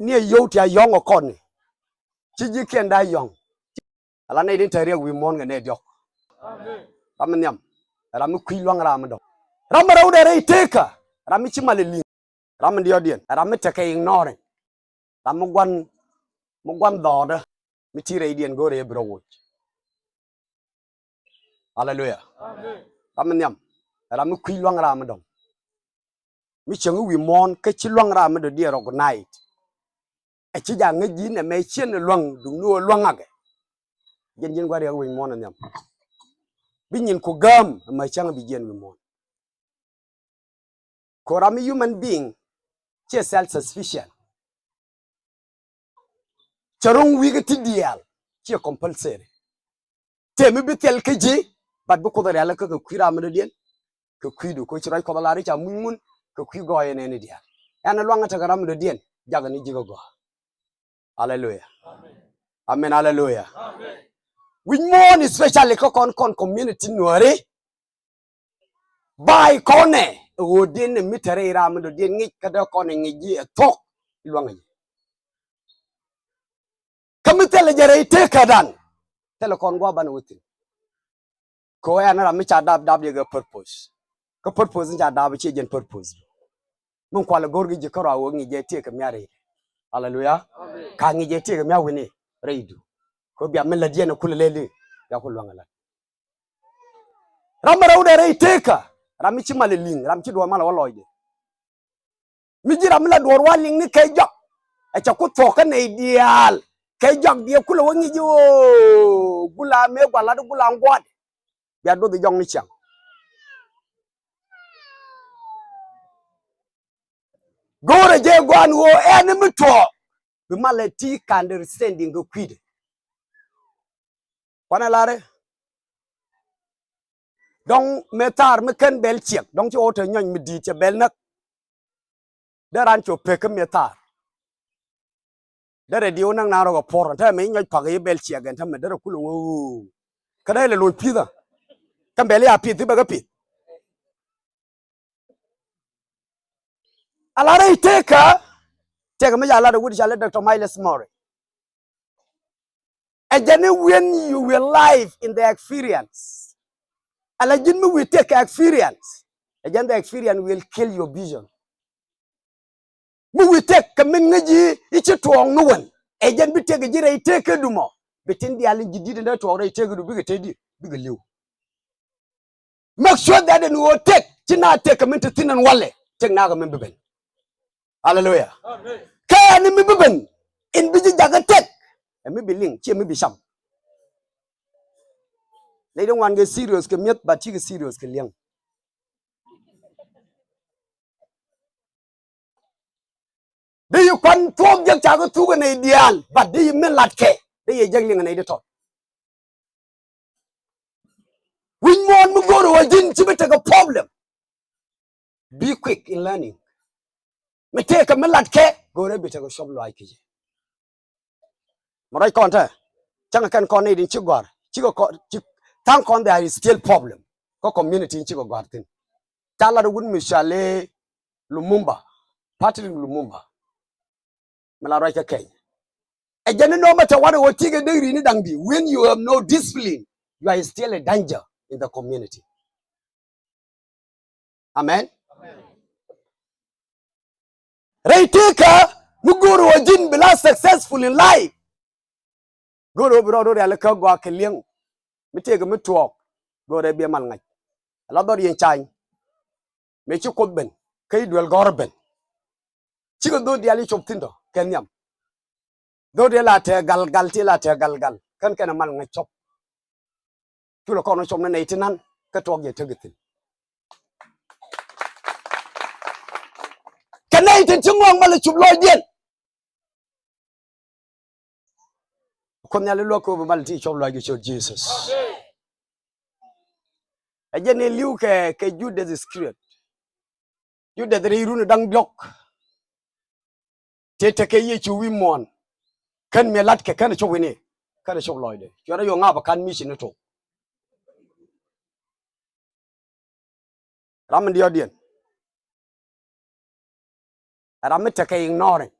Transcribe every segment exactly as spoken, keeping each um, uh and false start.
Ni a yio̱w ti a yɔ̱ŋ ɔ kɔn ni. Ci ji̱ kiɛn da yɔ̱ŋ. Ala nɛy din te riɛk wi̱i̱ muɔ̱ɔ̱n kɛ nɛy diɔ̱k. Ram mi nhiam. Ram mi kui̱ lua̱ŋ ram mi dɔ̱ŋ. Ram mi rɛwdɛ rɛy tekä. Ram mi ci mal ɛ li̱ŋ. Ram mi diɔ̱ɔ̱diɛn. Ram mi tekɛ ignoring. Ram mi gua̱n, mi gua̱n dhɔɔdä. Mi ti rɛydiɛn go̱o̱rɛ yɛ bi rɔ woc. Aleluya. Ram mi nhiam. Ram mi kui̱ lua̱ŋ ram mi dɔ̱ŋ. Mi cäŋ i̱ wi̱i̱ muɔ̱ɔ̱n kä ci lua̱ŋ ram mi dɔ̱diɛn recognize. Ɛ ci ja̱ ŋäc ji̱n ɛmɛ ciɛn ɛ lua̱ŋ duŋni ɣöö lua̱ŋ akɛ. Jiɛn ji̱n gua̱n riɛk wi̱i̱ muɔ̱ɔ̱n ɛ nhiam. Bi nyin ku gääm ɛmɛ cäŋ bi jiɛn wi̱i̱ muɔ̱ɔ̱n. Kɛ ram mi human being ciɛ self sufficient. Cɛ ro̱ŋ wi̱i̱ kä ti diaal ciɛ compulsory. Tëë mi bi thil kä ji̱, but bi Kuoth rial kä kɛ kui̱ ram mi dɔ̱diɛn. Kɛ kui̱du kɛ ci ruac Kuɔth lar i̱ ca muc ŋun kɛ kui̱ gɔɔyɛ nɛɛni diaal. Ɛn ɛ luaŋ ɛ tekɛ ram mi dɔ̱diɛn jakɛ ni ji̱ kä gɔaa. Aleluya. Amen, aleluya. Wi̱c muɔ̱ɔ̱n especially kä kɔn kɔn community Nuääri. Ba̱a̱ kɔnɛ ɛ ɣöö diɛn ni mi te rɛy ram mi dɔ̱diɛn ŋi̱c kä dee kɔnɛ ŋi̱c ji̱ ɛ thuɔ̱k lua̱ŋ ji̱. Kä mi thilɛ jɛ rɛy tekädan thilɛ kɔn gua̱a̱ banɛ wä thi̱n. Kɛ ɣöö ɛn ram mi ca dap dap diɛ kɛ purpose. Kä purpose ni ca dap ciɛ jɛn purpose. Min kualɛ go̱r kɛ ji̱ kärɔa ɣöö ŋi̱c jɛ tiek kɛ mia̱ rɛy. Aleluya. Ka ŋi̱c jɛ tiek kɛ mia̱ wi̱ni rɛydu. Kɛ ɣöö bia min la̱t yɛn ɛ kulɛ lɛli bia ku lua̱ŋ ɛ la̱t. Ram mi rɛwdɛ rɛy tekä ram mi ci mal ɛ li̱ŋ, ram ci duɔ̱ɔ̱r mal ɛ wä lɔcdɛ. Mi ji̱ ram mi la duɔ̱ɔ̱r wä liŋ ni kɛ jɔak. Ɛ cɛ ku thuɔ̱k kä nɛy diaal kɛ jɔak diɛ kulɛ wä ŋi̱c i̱ ɣöö gula mëë gua̱l lat i̱ gula ŋuɔ̱t. Bia duɔth i̱ jɔak ni ciaŋ. Go̱o̱rɛ jɛ gua̱a̱n ɣöö ɛn mi tuɔɔk bi mal ɛ ti kɛ understanding kɛ kui̱dɛ. Kuanɛ larɛ. Dɔ̱ŋ mëë thaar mi ken bɛl ciɛk dɔ̱ŋ ci ɣɔw te nyɔny mi di̱i̱t cɛ bɛl näk. Dee ran cop pek kä mëë thaar. Derɛ diw näk na rɔ kɛ puɔr ɛn tämɛ i̱ nyɔc pak i̱ bɛl ciɛk ɛn tämɛ derɛ kulɛ ŋuɔ̱k ɣöö. Kä dee lɛ loc pi̱thä. Kä bɛl i̱ a pi̱th i̱ bɛ kä pi̱th. A la rɛy tekä. Tekä mi ca lat ɛ wut ca lɛ Doctor Myles Murrow. Ɛ jɛn i̱ when you will live in the experience. A la ji̱n mi wi̱i̱ tek kɛ experience. Ɛ jɛn the experience will kill your vision. Mi wi̱i̱ tek kɛ min ŋäc ji̱ i̱ ci tuɔɔk ni wän. Ɛ jɛn bi tek ji̱ rɛy tekä dumɔ. Bi tin diaal in ji̱ di̱t in dee tuɔɔk rɛy tekä du bikɛ te di̱t bikɛ li̱w. Make sure that in ɣöö tek ci na tek kɛ min te thi̱n ɛn walɛ tek na kɛ min bi ben. Aleluya. Kä ɛn mi bi ben in bi ji̱ jakä tek. Ɛ mi bi liŋ ciɛ mi bi cam. Nɛy di ŋuan kɛ serious kɛ mi̱eth but cikɛ serious kɛ liɛŋ. Di yi kuan thuɔ̱k jek ca kɛ thuk ɛ nɛy diaal but di yi min latkɛ di yi jek liŋ ɛ nɛy di tɔt. Wi̱c muɔ̱ɔ̱n mi go̱o̱r ɛ wä ji̱n ci bi tekɛ problem. Be quick in learning. Mi tëëkɛ mi latkɛ go̱o̱rɛ bi tekɛ cop lɔaac ki̱cɛ. Mi ruac kɔn te cäŋ kɛn kɔn nɛy din ci gɔ̱a̱r cikɛ kɔn ci tha̱a̱ŋ kɔn there is still problem. Kä community in cikɛ gɔ̱a̱r thi̱n. Ca lat wut mi cɔal i̱ Lumumba, Patrick Lumumba. Mi la ruac kä Kenya. Ɛ jɛn ni nɔmɔ te wanɛ wä ti̱i̱ kɛ dee ri̱i̱ni da̱ŋ di when you have no discipline you are still a danger in the community. Amen. Rɛy tekä mi go̱o̱r wä ji̱n bi la successful in life. Go̱o̱r wä bi rɔɔd wä rial kä gɔaa kɛ li̱eŋ mi tëëkɛ mi tuɔɔk. Go̱o̱r ɛ bi mal ŋa̱c. Ala dhɔr yɛn cany. Mëë ci Kuoth ben kä i̱ duel gɔ̱rä ben. Cikɛ dho̱o̱n diaal i̱ cop thi̱n tɔ kɛ nhiam. Dho̱o̱n diaal la tɛɛ gal gal ti la tɛɛ gal gal kɛn kɛn ɛ mal ŋäc cop. Culɛ kɔn ɛ cop ni nɛy ti nan kä tuɔɔk jɛ tek i̱ thi̱n. Kɛ nɛy tin ci ŋɔak mal ɛ cop lɔcdiɛn. Kuoth Nhial i̱ luäk kɛ ɣöö bi mal ti cop lɔaac kɛ ciöt Jesus. Ɛ jɛn i̱ li̱w kɛ kɛ Judas Iscariot. Judas rɛy run da̱ŋ diɔ̱k. Tëë tekɛ Yecu wi̱i̱ muɔ̱ɔ̱n kän mi la̱tkɛ kän cop wi̱ni kän cop lɔcdɛ cuɛ rɔ yɔ̱ŋ ŋa̱p ɛ ka̱n mission ni tok. Ram mi diɔ̱ɔ̱diɛn. Ram mi tekɛ ignoring.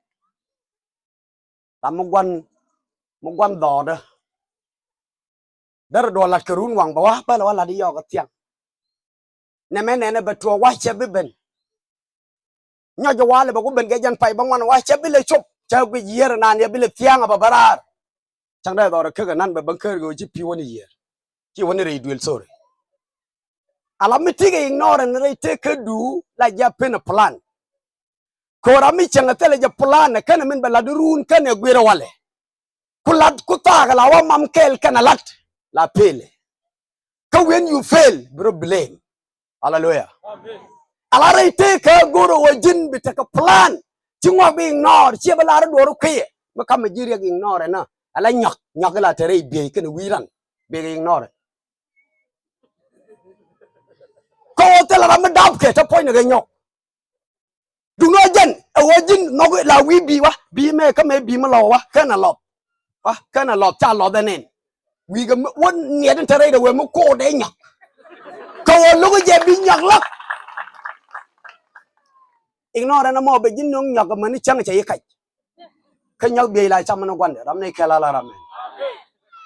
Ram mi gua̱n, mi gua̱n dhɔɔdä. Derɛ duɔl lat kɛ run waŋ bɛ wa bälɛ wa lat i̱ yɔɔk ɛ thiaŋ. Nɛmɛ nɛnɛ bɛ tuɔɔk wa cɛ bi ben. Nyɔc jɛ walɛ bɛ ku ben kɛ jɛn pay bä ŋuan wa cɛ bi lɛ cop cɛ guic yiër naan yɛ bi lɛ thiaŋ a bɛ bä raar. Cäŋ dee dhɔr ɛ kek ɛ nan bɛ bä ker kɛ ɣöö ci pi̱i̱ wä ni yiër. Ci wä ni rɛy duël, sorry. Ala mi ti kɛ ignore ni rɛy tëë kä du la jɛ pen ɛ plan. Kɛ ɣöö ram mi cäŋ ɛ thilɛ jɛ plan ɛ kɛn ɛ min bɛ lat run kɛn ɛ guir ɛ walɛ. Ku lat ku thaak la wa mam kɛɛl kɛn a lat la pelɛ. Kä when you fail bi rɔ blame. Hallelujah. Amen. Ala rɛy tëë kä go̱r ɛ wä ji̱n bi tekɛ plan. Ci ŋuak bi ignore ciɛ bi lar duɔr kuiɛ mi kam mi ji̱ riɛk ignore ɛnä. Ala nyɔk nyɔk ila te rɛy biey kɛn wi̱i̱ ran bi ignore. Kä wä thilɛ ram mi dap kɛ te puɔ̱ny ni kɛ nyɔk. Duŋni ɔ jɛn ɛ ɣöö ji̱n nhɔk la wi̱i̱ bi̱i̱ wa bi̱i̱ mɛ kä mɛ bi̱i̱ mi lɔw wa kɛn a lɔp. Wa kɛn a lɔp ca lɔp ɛn ɛn. Wi̱i̱ kɛ wä niɛt in te rɛy dɛ wee mi ko̱o̱t ɛ nyɔk. Kɛ ɣöö lo̱k jɛ bi nyɔk lɔk. Ignore ɛn ɛmɔ bɛ ji̱n nöŋ nyɔk amäni cäŋ cɛ yi kac. Kä nyɔk biey la cam ɛn gua̱ndɛ ram ni kɛl ala ram ɛn.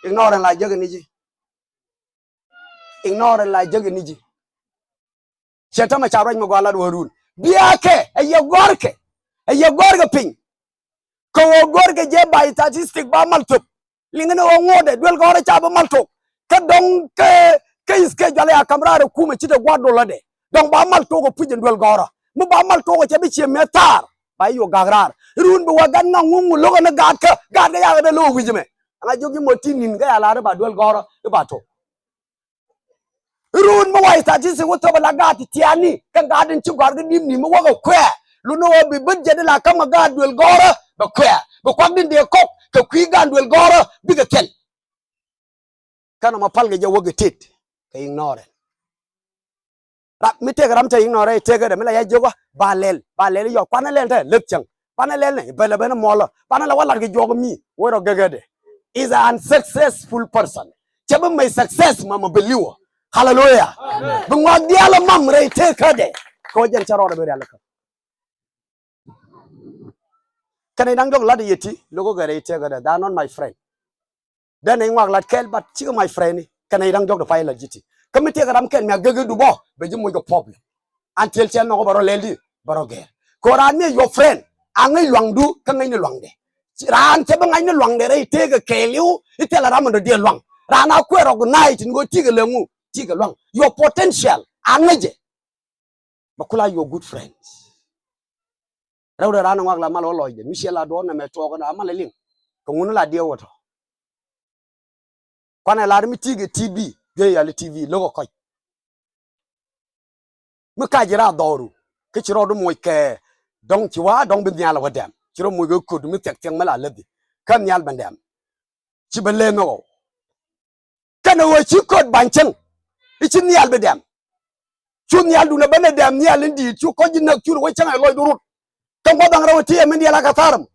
Ignore ɛn la jek ni ji̱. Ignore ɛn la jek ni ji̱. Cɛ tämɛ ca ruac mi gɔaa lat wä run. Biakɛ ɛ yɛ gɔ̱rkɛ. Ɛ yɛ gɔ̱rkɛ piny. Kɛ ɣöö gɔ̱rkɛ jɛ ba statistic ba mal thöp. Liŋɛ ni ɣöö ŋo̱o̱dɛ duel gɔ̱rä ca bi mal tok. Kä dɔ̱ŋ kä kä i̱th kɛ jualɛ a ka̱m raar ɛ kumɛ ci te gua̱a̱r dolɔdɛ. Dɔ̱ŋ ba mal tok ɛ puc in duel gɔ̱rä. Mi ba mal tok ɛ cɛ bi ciɛ mɛ thaar ba i̱ yuɔ gak raar. Run bi wä gat ŋa̱ŋ ŋuŋ lo̱kɛ ni gaatkä gaatkä yakɛ dee lo̱k wi̱c mɛ. Ɛŋa jiök ji̱ mɔ ti ni̱n kä ya la̱r i̱ ba duel gɔ̱rä i̱ ba tok. Run mi wa statistic wä thop ala gaat ti tiani kä gaat in ci gɔr kä nim nim mi wä kɛ kuɛ. Lun wä bi bät jɛ di la kam gaat duel gɔrä bɛ kuɛ. Bi kuak din dee kɔk kɛ kui̱ gaat duel gɔrä bikɛ kɛl. Kä nɔmɔ pal kɛ jɛ wä kɛ tet kɛ ignore. Ram mi tek ram te ignore tek kɛ dɛ mi la ya jiök wa ba lɛl ba lɛl yɔ kuanɛ lɛl te lep cäŋ. Banɛ lɛl ni bɛl ɛ ben muɔlɔ banɛ lɛ wä lat kɛ juɔk mi wä rɔ gɛgɛdɛ. Is an unsuccessful person. Cɛ bi mɛy success mɛ mɛ believe. Hallelujah. Amen. Bi ŋuak diaal ɛ mam rɛy tëëkädɛ. Kɛ wä jɛn cɛ rɔɔdɛ bi rial kä. Kɛn i̱ da̱ŋ jɔk lat i̱ yɛ ti lo̱k ɛ gɛ rɛy tëëkädɛ. They are not my friend. Dee nɛy ŋuak lat kɛɛl but cikɛ my friend ni kɛn nɛy da̱ŋ jɔk di pay lat ji̱ ti. Kä mi tiɛɛk ram kɛn mi a gek i̱ dupɔ bɛ ji̱ moc kɛ problem. Until cɛ nhɔk bɛ rɔ lɛl di bɛ rɔ gɛɛr. Kɛ ɣöö raan mi ɛ your friend a ŋäc luaŋdu kä ŋäcni luaŋdɛ. Raan cɛ bi ŋa̱cni luaŋdɛ rɛy tëëkɛ kɛɛliw i̱ thilɛ ram in dɔ̱diɛn luaŋ. Raan a kuɛ recognize in ɣöö ti̱i̱ kɛ lɛ ŋu ti̱i̱ kɛ luaŋ. Your potential a ŋäcɛ. Bɛ kula your good friends. Rɛwdɛ raan ŋuak la mal wä lɔcdɛ mi ciɛ la duɔ̱ɔ̱r nɛmɛ tuɔɔk ɛn a mal ɛ liŋ. Kɛ ŋun la diɛw wä tɔ. Kuanɛ lar mi ti̱i̱ kɛ T V juey yali T V lo̱k ɛ kɔc. Mi kac ira dhɔru kä ci rɔɔdu moc kɛ dɔ̱ŋ ci wa dɔ̱ŋ bi nhial wä dɛm ci rɔ moc kɛ köt mi thiɛk thiɛk mi la läthi. Kä nhial bɛ dɛm ci bɛ lem ɛ ɣɔw. Kɛnɛ ɣöö ci köt ba̱ny cäŋ i̱ ci nhial bi dɛm. Cu nhial duundɛ ben ɛ dɛm nhial in di̱i̱t cu kɔc ji̱ näk cu rɛ wä cäŋ ɛ lɔcdu rut. Kä ŋuɔ̱th dhaŋ rɛw ɛ ti ɛ min diɛl a kɛ tha̱r ɛmɔ.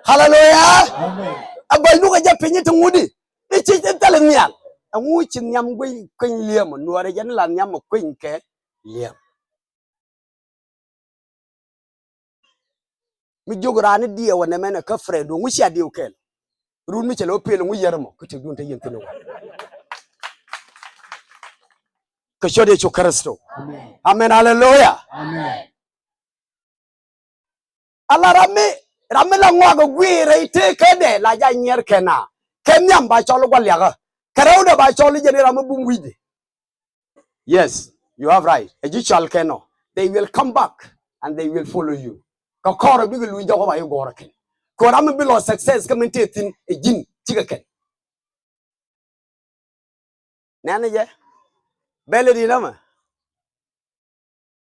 Haleluya. Amen. Ɛ gɔc lukɛ jɛ piny i̱ ti ŋut i̱ i̱ ci i̱ thil i̱ nhial. Ɛŋu ci nhiam guic kueny li̱em ɔ nuɔɔrɛ jɛn la nhiam ɔ kueny kɛ li̱em. Mi jiök raan i̱ diɛw ɛ nɛmɛnɛ kä friend duɔ̱ŋ wi̱c cia diɛw kɛɛl. Run mi cɛ lɛ wä pel ɛŋu yɛr ɛmɔ kä tëkdun te yɛn thi̱n ɛ wä. Kɛ ciöt Yecu Kritho. Amen. Amen, haleluya. Amen. Ala ram mi ram mi la ŋuak ɛ guiir rɛy tëëkädɛ la ja nyiɛr kɛn a kɛ nhiam ba cɔl i̱ gua̱l yakä. Kɛ rɛwdɛ ba cɔl i̱ jɛn i̱ ram mi bum wi̱cdɛ. Yes, you have right. Ɛ ji̱ cɔal kɛn ɔ. They will come back and they will follow you. Kɛ kɔrɛ bikɛ luny jɔk ɔ ba yi gɔrɛ kɛn. Kɛ ram mi bi lɔ success kä min tëë thi̱n ɛ ji̱n cikɛ kɛn. Nɛn jɛ bɛl di nä mɛ.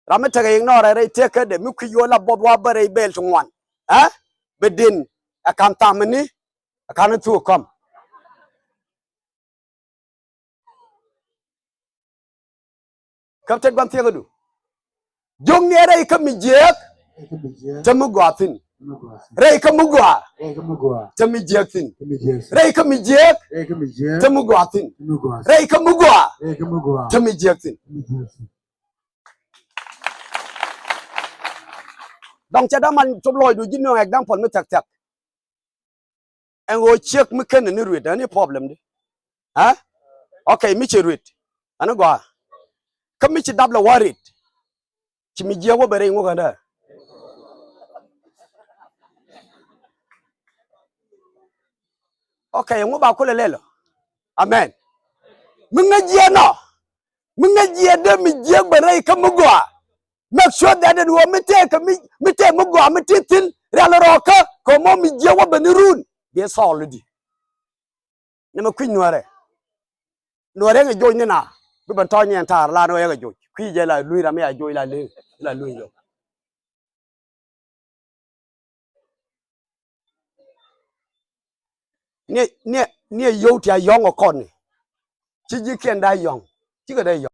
Ram mi tekɛ ignore rɛy tëëkädɛ mi kui̱ yuɔl a buɔth wa bä rɛy bɛl ti ŋuan. Ɛ bɛ den ɛ ka̱n thamini ɛ ka̱n thuk kɔm. Kä tet gua̱n thiäkädu. Jiökni ɛ rɛy kä mi jiääk. Te mi gɔaa thi̱n. Rɛy kä mi gɔaa. Te mi jiääk thi̱n. Rɛy kä mi jiääk. Te mi gɔaa thi̱n. Rɛy kä mi gɔaa. Te mi jiääk thi̱n. Dɔ̱ŋ cɛ däman cop lɔcdu ji̱ nööŋ example mi thia̱k thia̱k. Ɛn ɣöö ciek mi kenɛ ni ruet, ɛn ni problem di. Ha? Ok, mi ci ruet. Ɛn ni gɔaa. Kä mi ci dap lɛ wä ruet. Ci mi jiɛk wä ben rɛy ŋukä dä. Ok, ŋu ba kulɛ lɛl ɔ. Amen. Mi ŋäc jiɛk nɔ. Mi ŋäc jiɛk dee mi jiɛk ben rɛy kä mi gɔaa. Make sure that ɛn ɣöö mi tëë kɛ mi, mi tëë mi gɔaa mi ti thi̱n rial rɔɔkä kɛ mɔ mi jiɛk wä ben ni run. Biɛ thɔɔl di. Nɛmɛ kui̱c nuäärɛ. Nuäärɛ ŋɛ joc ni na. Bi ben tɔ̱ nyiɛn ta̱a̱r la nuäärɛ ŋɛ joc. Kui̱c jɛ la luny ram mi a joc la leŋ. La luny jɔ. Niɛ, niɛ, niɛ yio̱w ti a yɔ̱ŋ ɔ kɔn ni. Ci ji̱ kiɛn da yɔ̱ŋ. Cikɛ da yɔ̱ŋ.